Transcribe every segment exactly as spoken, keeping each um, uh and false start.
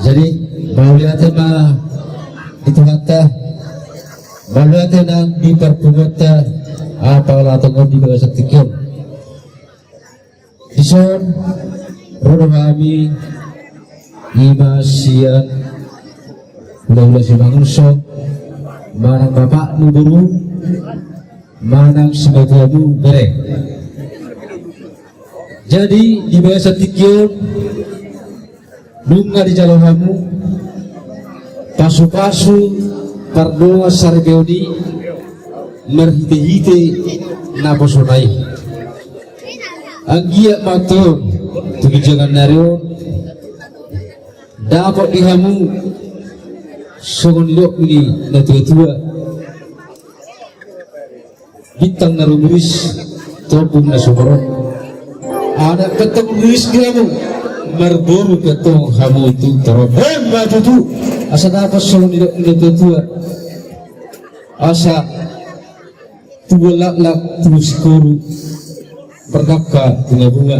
Jadi, mauliate ma di Tuhanta, mauliate nang di parpunguanta, apala tongon di bagasan tingki on. Dison, ro do hami, ima sian hulahula Simangunsong, manang bapakmu boru, manang simatuamu bere. Jadi, di bagasan tingki on, nunga dijalo hamu pasupasu pardongansaripeon i marhitehite naposona i. Anggiat ma antong tu ginjangan ni ari on dapot di hamu songon nidok ni natuatua. Bintang na rumiris, tombun na sumorop. Anak pe antong riris di hamu, marboru pe antong hamu tu torop. Emma tutu. Asa dapot songon nidok ni natuatua. Asa tubuan laklak, tubuan singkoru, mardangka bungabunga.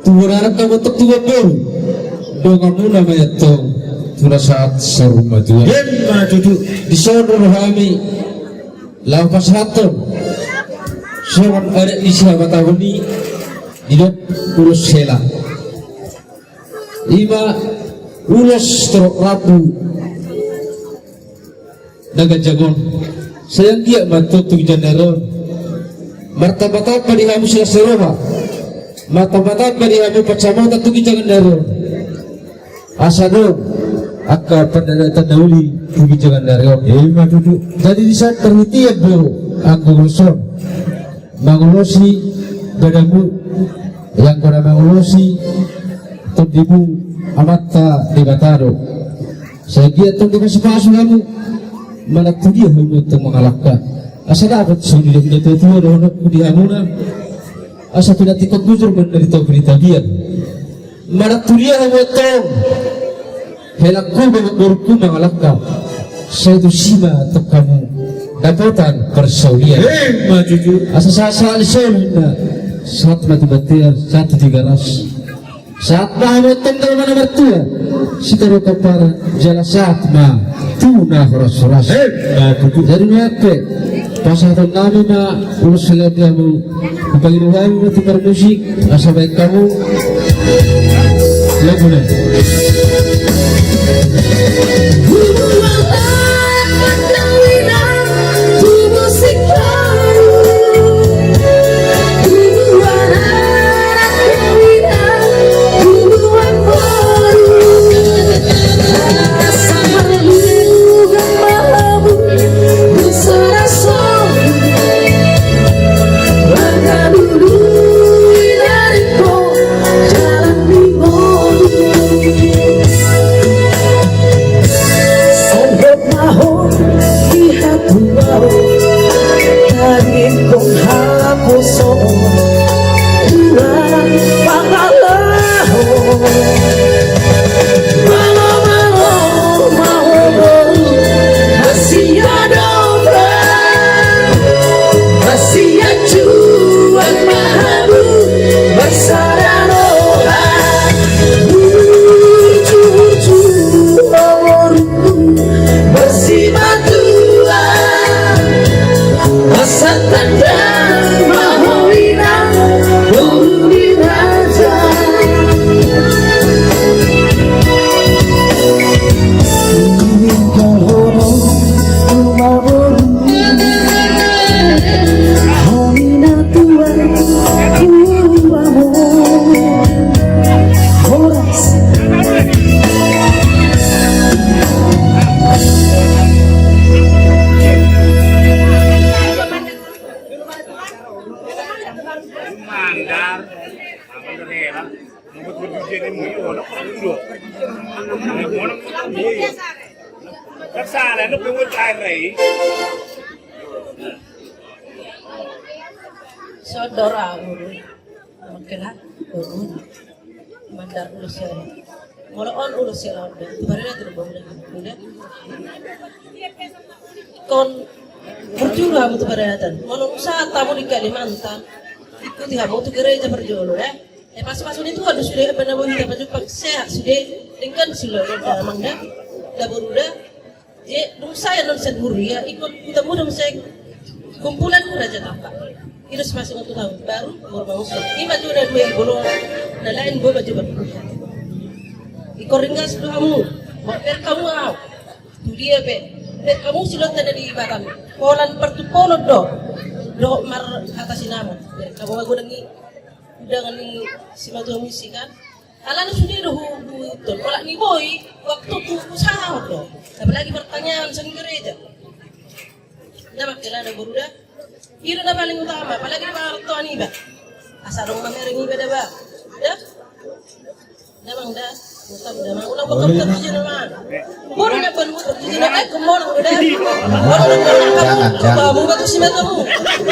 Tubuan anak na bontok, tubuan boru, donganmuna ma i antong tu na sahat saur matua. Emma tutu. Dison ro hami laho pasahathon songon adat ni sihabatahon i, didok ulos hela. Ima ulos torop rambu na ganjang on. Sai anggiat ma antong tu ginjang ni ari on martambatamba di hamu silas ni roha, martambatamba di hamu pansamotan tu ginjang ni ari on. Asa adong angka pandapotan na uli tu ginjang ni ari on. Emma tutu. Jadi dison tarhitean do anggo ulos on mangolosi badanmu, anggo na mangolosi tondimu Amanta Debata do. Sai anggiat antong dipasupasu hamu, manang tu dia hamu antong mangalangka. Asa dapot songon nidok ni natuatua dohononku di hamuna, asa pinantikhon bujur ma na di topi ni tapian. Manang tu dia hamu antong, helangku dohot borungku mangalangka, sai tusi ma antong hamu dapotan parsaulian. Emma tutu. Asa sahat-sahat ni solu ninna, sahat ma tu bontean, sahat tu Tigaras. Sahat ma hamu antong jolma na martua, sitadoan pomparan, jala sahat ma tu na horas-horas. Emma tutu. Jadi nuaeng pe pasahatonnami ma ulos hela on di hamu. Hupangido hami ma tu parmusik asa baen hamu laguna. Sodor ahu. Oke lah. Mandar ulos ya. Molo on ulos ya on. Tu parada tu rumah udah. Udah. Kon burju lah tu paradatan. Molo usaha tamu di Kalimantan. Ikuti hamu tu gereja parjolo ya. Eh, pasu-pasu ni Tuhan do sude, bana boi hita pajumpang sehat sude, denggan sude, da amang da, da boru da. Jadi dung sae annon sian huria, ingkon hutamu do muse kumpulan Raja Tampak. I do sipasu-pasu ni Tuhan, baru boru Mangunsong. Ima jo na dua i bolon, na lain boi ma jo baru. Ingkon ringgas do hamu, bereng hamu au. Tu dia pe, bereng hamu silonta na di Batam. Holan partumpolon do, dohot marhata sinamot. Bereng hamu au godang i. Undangan ni simatua musik kan. Alana sude do hu, hu, tol. Olat ni boi, waktu tu usaha do. Apalagi pertanyaan sang gereja. Nda makkela da boru da. I do na paling utama, apalagi di pangarantoan iba. Asa adong mamereng iba da ba. Da. Da amang da. Utama da amang. Ulang bakal terjadi nama. Boru na baru mutu, jadi na kai kumon udah. Boru na baru mutu, baru mutu si matamu.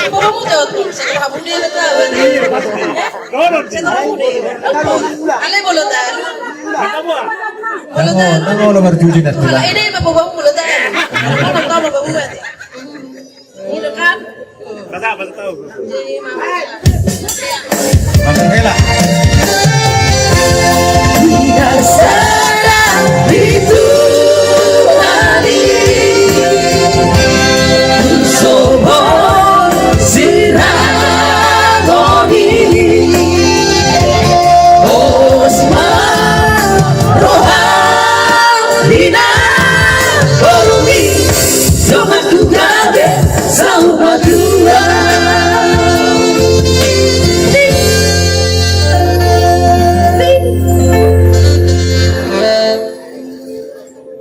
Baru mutu tuh, setelah muda itu tahu. Setelah muda. Ale bolotan. Bolotan. Nang olo marjuji na tulang. Ini mah bawa bolotan. Anak tahu bawa buat. Ini kan? Masa, masa tahu. Masa hela. Tidak sadar itu hari. Sobo siragoni. Osma roha. Dina, borumi, dongan tu gabe, saur matua.